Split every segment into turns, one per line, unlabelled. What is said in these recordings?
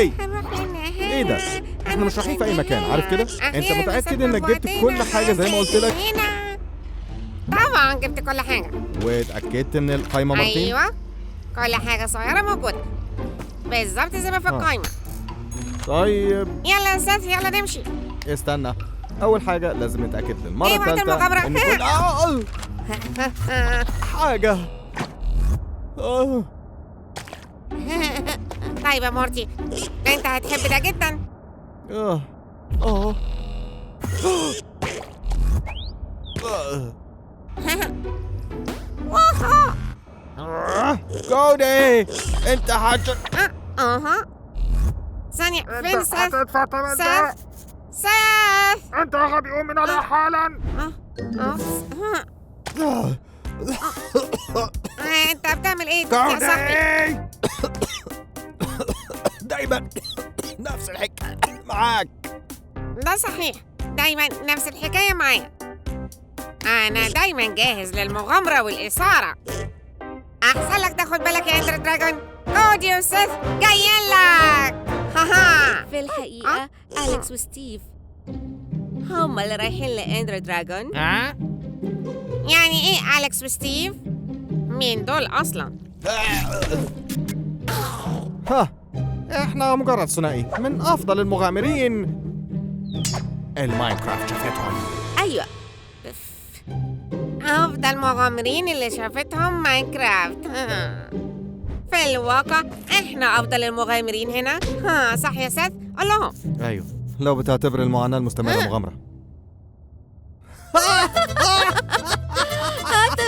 هاي،
هنروح للنهاية.
ايه ده؟ احنا مش رايحين في اي مكان، عارف كده؟ انت متأكد انك جبت كل حاجة زي ما قلت لك؟
طبعا جبت كل حاجة.
واتأكدت من القايمة مرتين؟
ايوه، كل حاجة صغيرة موجودة بالظبط زي ما في القايمة.
طيب
يلا يا سيث، يلا نمشي.
استنى، أول حاجة لازم نتأكد للمرة
إيه وقت
الثالثة
المغامرة؟
إن كل حاجة.
طيب يا مورتي، أنت هتحب ده جدا.
كودي، أنت هت
ثانية، فين سيث؟
هتدفع ثمن ده.
سيث، سيث،
انت غبي، قوم من عليها حالا.
انت بتعمل ايه يا صاحبي؟
دايما نفس الحكاية معاك.
ده صحيح، دايما نفس الحكاية معايا. أنا دايما جاهز للمغامرة والإثارة. أحسن لك تاخد بالك يا إندر دراجون، كودي وسيث جايين لك. هاها.
في الحقيقة أليكس وستيف هما اللي رايحين لإندر دراجون.
يعني إيه أليكس وستيف؟ مين دول أصلا؟
ها، احنا مجرد ثنائي من أفضل المغامرين الماينكرافت شافتهم.
أيوة،
أفضل مغامرين اللي شافتهم ماينكرافت. في الواقع إحنا أفضل المغامرين هنا. ها صح يا سيث؟ قول لهم.
أيوه، لو بتعتبر المعاناة المستمرة مغامرة.
أفضل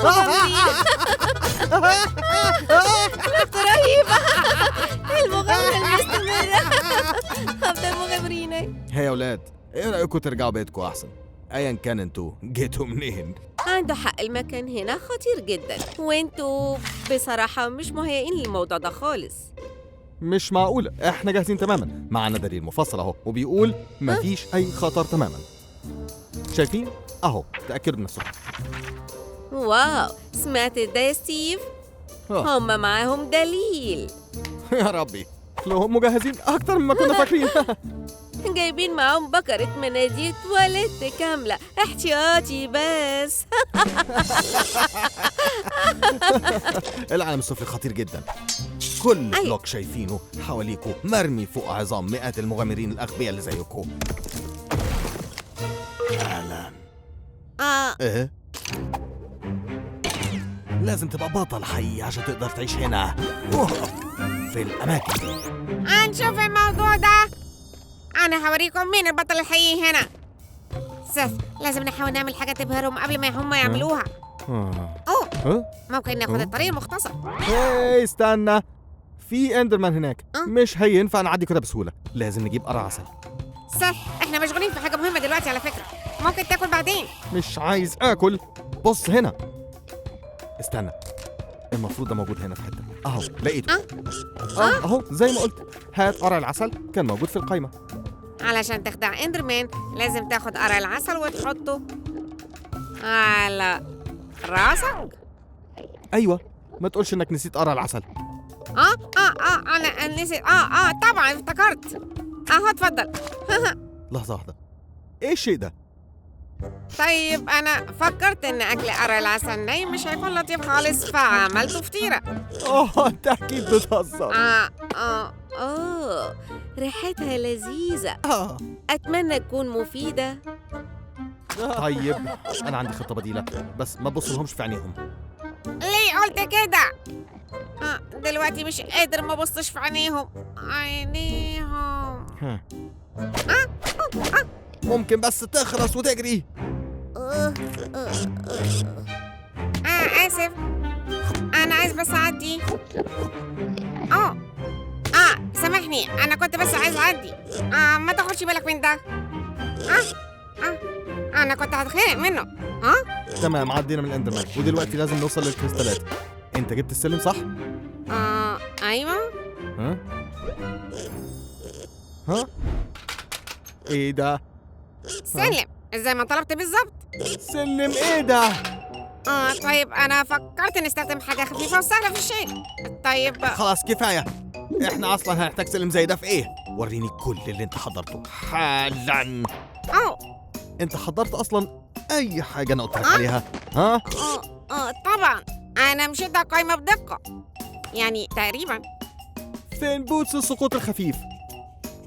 المغامرين. رهيبة المغامرة المستمرة. أفضل المغامرين.
هيا يا أولاد، إيه رأيكم ترجعوا بيتكم أحسن؟ أيا كان انتوا جيتوا منين.
عنده حق، المكان هنا خطير جدا، وانتوا بصراحة مش مهيئين للموضوع ده خالص.
مش معقولة، احنا جاهزين تماما، معنا دليل مفصل اهو وبيقول مفيش أي خطر تماما. شايفين؟ اهو، تأكدوا بنفسكم.
واو، سمعت ده يا ستيف؟ هما معاهم دليل.
يا ربي، لو هم مجهزين أكتر مما كنا فاكرين.
جايبين معاهم بكرة مناديل تواليت كاملة احتياطي بس.
العالم السفلي خطير جدا. كل block شايفينه حواليكوا مرمي فوق عظام مئات المغامرين الأغبياء اللي زيكوا. أهلا. إيه؟ لازم تبقى بطل حقيقي عشان تقدر تعيش هنا في الأماكن دي.
هنشوف الموضوع ده. أنا هوريكم مين البطل الحقيقي هنا. سيث، لازم نحاول نعمل حاجة تبهرهم قبل ما هم يعملوها. أوه، ممكن ناخد الطريق المختصر.
إيه، استنى، في إندرمان هناك. مش هينفع نعدي كده بسهولة، لازم نجيب قرع عسل.
سيث، إحنا مشغولين في حاجة مهمة دلوقتي على فكرة، ممكن تاكل بعدين.
مش عايز آكل. بص هنا، استنى، المفروض ده موجود هنا في حتة. أهو، لقيته. أهو زي ما قلت، هات قرع العسل، كان موجود في القايمة.
علشان تخدع إندرمان لازم تاخد قرع العسل وتحطه على راسك.
أيوة، ما تقولش إنك نسيت قرع العسل.
أنا نسيت. طبعا افتكرت. أهو اتفضل.
لحظة واحدة، إيه الشيء ده؟
طيب أنا فكرت إن أكل قرع العسل نايم مش هيكون لطيف خالص، فعملته فطيرة.
أنت أكيد بتهزر.
ريحتها لذيذة. أتمنى تكون مفيدة.
طيب أنا عندي خطة بديلة، بس ما تبصلهمش في عينيهم.
ليه قلت كده؟ دلوقتي مش قادر ما بصش في عينيهم. عينيهم.
ممكن بس تخلص وتجري.
آسف، أنا عايز بس أعدي. سامحني، أنا كنت بس عايز أعدي. ما تاخدش بالك من ده. أنا كنت هتخنق منه.
تمام، عدينا من الإندرمان، ودلوقتي لازم نوصل للكريستالات. أنت جبت السلم صح؟
أيوه.
ها؟ إيه ده؟
سلم زي ما طلبت بالظبط.
سلم إيه ده؟
طيب أنا فكرت نستخدم حاجة خفيفة وسهلة في الشيء. طيب
خلاص كفاية، إحنا أصلا هنحتاج سلم زي ده في إيه؟ وريني كل اللي انت حضرته حالا.
أوه.
انت حضرت اصلا اي حاجة انا قلت لك عليها؟ ها؟
طبعا انا مشيت على القايمة بدقة، يعني تقريبا.
فين boots السقوط الخفيف؟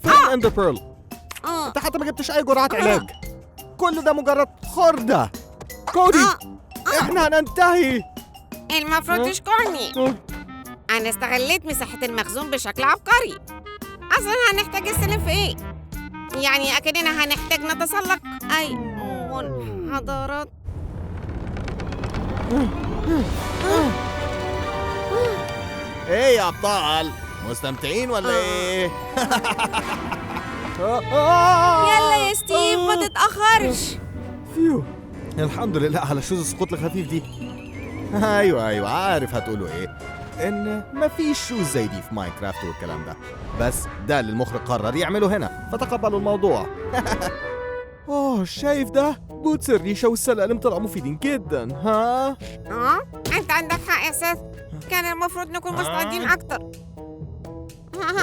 فين ender pearl؟ انت حتى ما جبتش اي جرعات علاج. كل ده مجرد خردة. كودي احنا هننتهي.
المفروض تشكرني، انا استغليت مساحة المخزون بشكل عبقري. اصلا هنحتاج السلم في ايه؟ يعني اكننا هنحتاج نتسلق اي منحدرات.
ايه يا ابطال، مستمتعين ولا ايه؟
يلا يا ستيف ما تتأخرش.
phew، الحمد لله على shoes السقوط الخفيف دي. ايوه عارف هتقولوا ايه، ان مفيش shoes زي دي في ماينكرافت والكلام ده، بس ده اللي المخرج قرر يعمله هنا، فتقبلوا الموضوع. اوه شايف ده؟ boots الريشة والسلالم طلعوا مفيدين جدا. ها؟
انت عندك حق يا سيث، كان المفروض نكون مستعدين اكتر.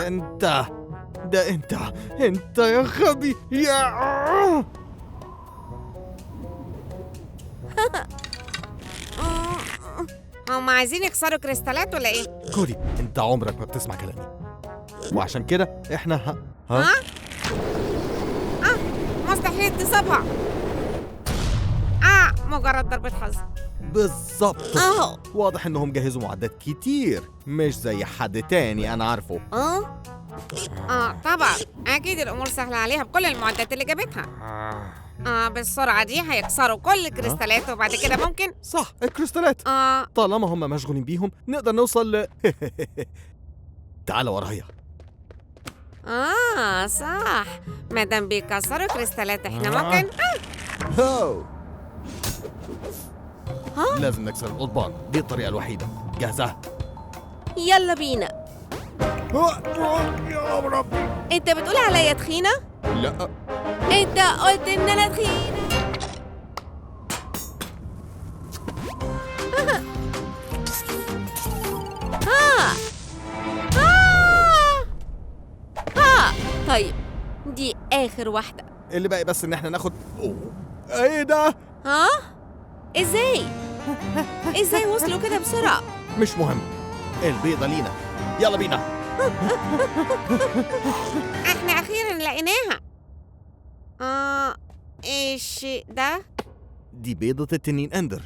انت ده انت يا غبي يا
هم عايزين يكسروا كريستالات ولا ايه؟
كودي انت عمرك ما بتسمع كلامي، وعشان كده احنا ها؟
مستحيل تصيبها. مجرد ضربة حظ.
بالظبط. واضح انهم جهزوا معدات كتير، مش زي حد تاني انا عارفه.
طبعا اكيد الامور سهلة عليها بكل المعدات اللي جابتها. بالسرعة دي هيكسروا كل الكريستالات وبعد كده ممكن.
صح، الكريستالات. طالما هم مشغولين بيهم نقدر نوصل ل تعال ورايا.
صح، ما دام بيكسروا كريستالات احنا ممكن.
لازم نكسر القضبان، دي الطريقة الوحيدة. جاهزة؟
يلا بينا.
يا ربي،
انت بتقول عليا تخينة؟
لا،
انت قلت ان انا تخينة. طيب دي اخر واحدة،
اللي باقي بس ان احنا ناخد. ايه ده؟
ها؟ ازاي وصلوا كده بسرعة؟
مش مهم، البيضة لينا، يلا بينا.
احنا اخيرا لقيناها. ايه الشيء ده؟
دي بيضة التنين اندر.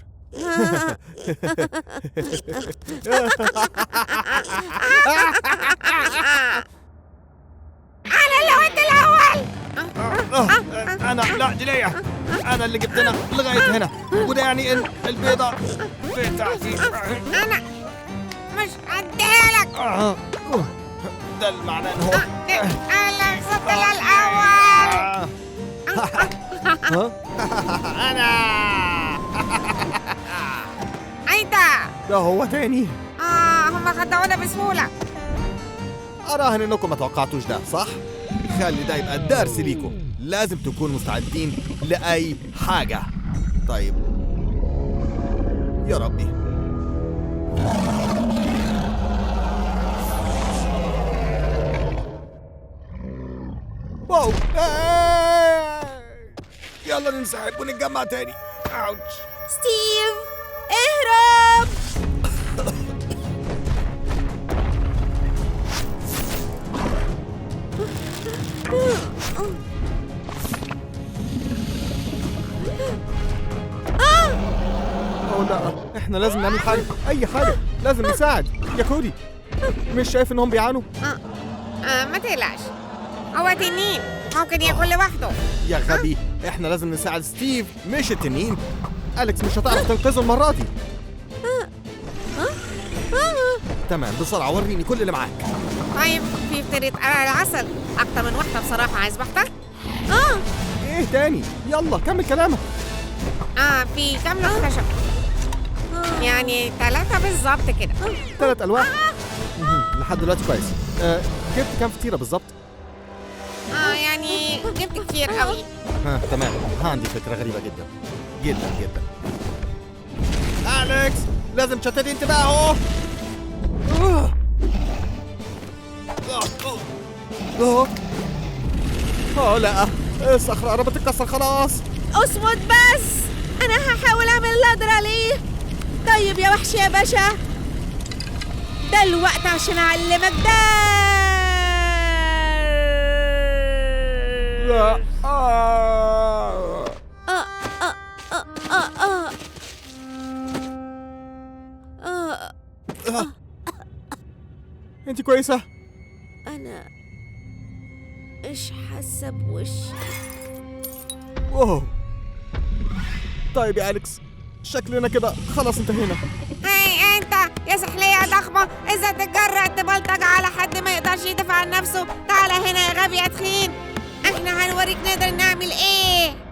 انا اللي قلت الاول.
انا لا، دي ليا انا اللي جبتنا لغاية هنا، وده يعني ان البيضة بتاعتي.
انا مش هديها لك.
ده المعنى ان هو
انا وصلت الاول.
انا
ايه ده؟
ده هو تاني.
هم خدعونا بسهولة.
اراهن انكم ما توقعتوش ده، صح؟ خلي ده يبقى درس ليكم، لازم تكونوا مستعدين لأي حاجة. طيب يا ربي، wow، يلا ننسحب ونتجمع تاني. ouch.
ستيف اهرب.
لا، احنا لازم نعمل حاجة، أي حاجة، لازم نساعد يا كودي. مش شايف إنهم بيعانوا؟
ما تقلقش، هو تنين ممكن ياكل لوحده.
يا غبي، احنا لازم نساعد ستيف مش التنين. أليكس مش هتعرف تنقذه المرة دي. تمام، بسرعة وريني كل اللي معاك.
طيب في فطيرة قرع العسل، أكتر من واحدة بصراحة. عايز واحدة؟
إيه تاني؟ يلا كمل كلامك.
في كام لوح خشب؟ يعني 3 بالظبط كده.
3 ألواح؟ لحد دلوقتي كويس. جبت كام فطيرة بالظبط؟
يعني جبت كتير قوي.
تمام، عندي فكرة غريبة جدا جدا جدا. أليكس لازم تشتتي انتباهه. أوه. لا، الصخرة قربت تتكسر خلاص.
اصمت بس، انا هحاول اعمل اللي اقدر عليه. طيب يا وحش يا باشا، ده الوقت عشان اعلمك ده.
لا. انت كويسة؟
أنا مش حاسة بوشي.
أوه. طيب يا أليكس، شكلنا كده خلاص انتهينا.
هاي انت يا سحلية ضخمة، إذا تتجرأ تبلطج على حد ما يقدرش يدافع عن نفسه، تعال هنا يا غبي يا تخين، احنا هنوريك نقدر نعمل ايه.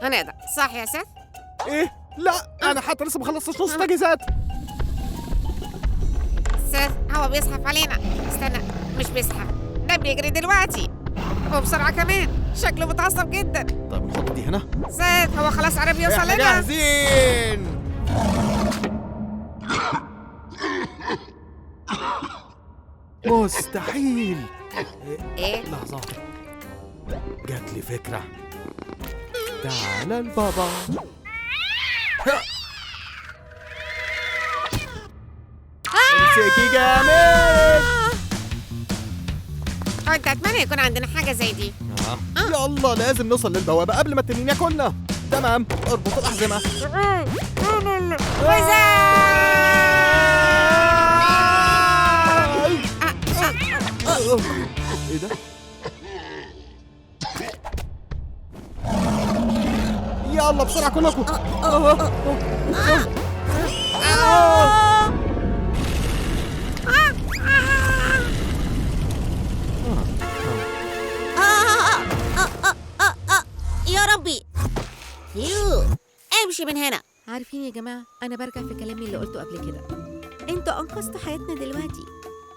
هنقدر صح يا سيث؟
ايه؟ لا، انا حتى لسه ما خلصتش نص تجهيزات.
سيث هو بيزحف علينا. استنى، مش بيزحف، ده بيجري دلوقتي وبسرعة كمان، شكله متعصب جدا.
طيب نحط دي هنا.
سيث هو خلاص قرب يوصل لنا.
جاهزين. مستحيل.
ايه؟
لحظة، جات لي فكرة. تعال البابا. امسكي جامد.
كنت اتمنى يكون عندنا حاجة زي دي.
يلا لازم نوصل للبوابة قبل ما التنين ياكلنا. تمام، اربط الأحزمة. ايه ده؟ يلا بسرعة كلكم.
يا ربي، امشي من هنا. عارفين يا جماعة، أنا برجع في كلامي اللي قلته قبل كده. انتوا أنقذتوا حياتنا دلوقتي،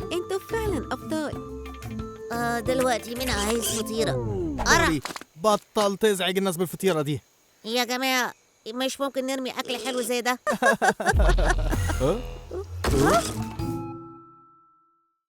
انتوا فعلا أبطال.
دلوقتي مين عايز فطيرة؟ قرع.
بطل تزعج الناس بالفطيرة دي
يا جماعة، مش ممكن نرمي أكل حلو زي ده.